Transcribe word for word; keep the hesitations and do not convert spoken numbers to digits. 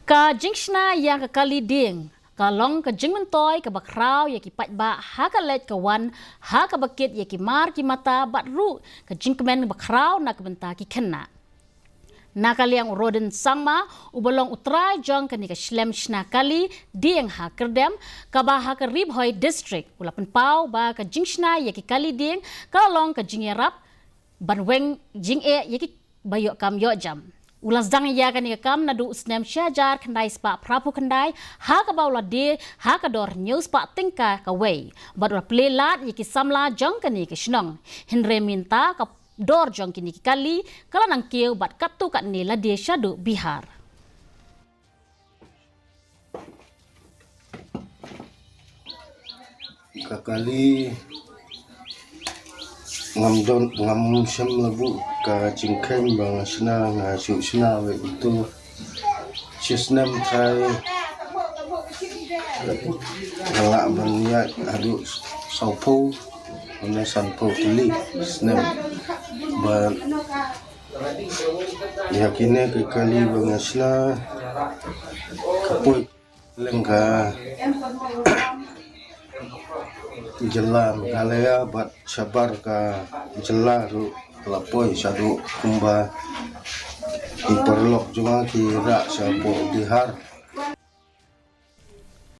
Ka jingshna ïa ka kali dieng ka long ka jingmyntoi kaba khraw ïa ki paidbah ha ka leit ka wan, ha kaba kit ïa ki mar ki mata bad ruh ka jingkmen ba khraw na ka bynta ki khynnah. Na ka liang u Rodin Sangma, uba long u trai jong kane ka shlem shna kali dieng ha Kyrdem, kaba ha ka Ri Bhoi District, u la pynpaw ba ka jingshna ïa ki kali dieng ka long ka jingïarap ban weng jingeh ïa ki ba ïoh kam ïoh jam. U la sdang ïa kane ka kam naduh u snem shi hajar khyndai spah phra phew khyndai, ha kaba u la die ha ka dor hynñiew spah tyngka kawei. Bad u la plie lad ïa ki samla jong kane ka shnong. Hynrei mynta ka dor jong kine ki kali ka la nang kiew bad katto katne la die shaduh Bihar. Ka kali ngam don, ngam shem la buh ka jingkheiñ ba nga shna, nga shu shna wei utu. Shi snem trai nga lah ban ïaid haduh sawphew ne sanphew tylli snem. Bad ïa kine ki kali ba nga shna ka poi lyngba ka jylla Meghalaya bad shabar ka jylla ruh la poi shaduh kumba ki paralok jong nga ki rah shapoh Bihar.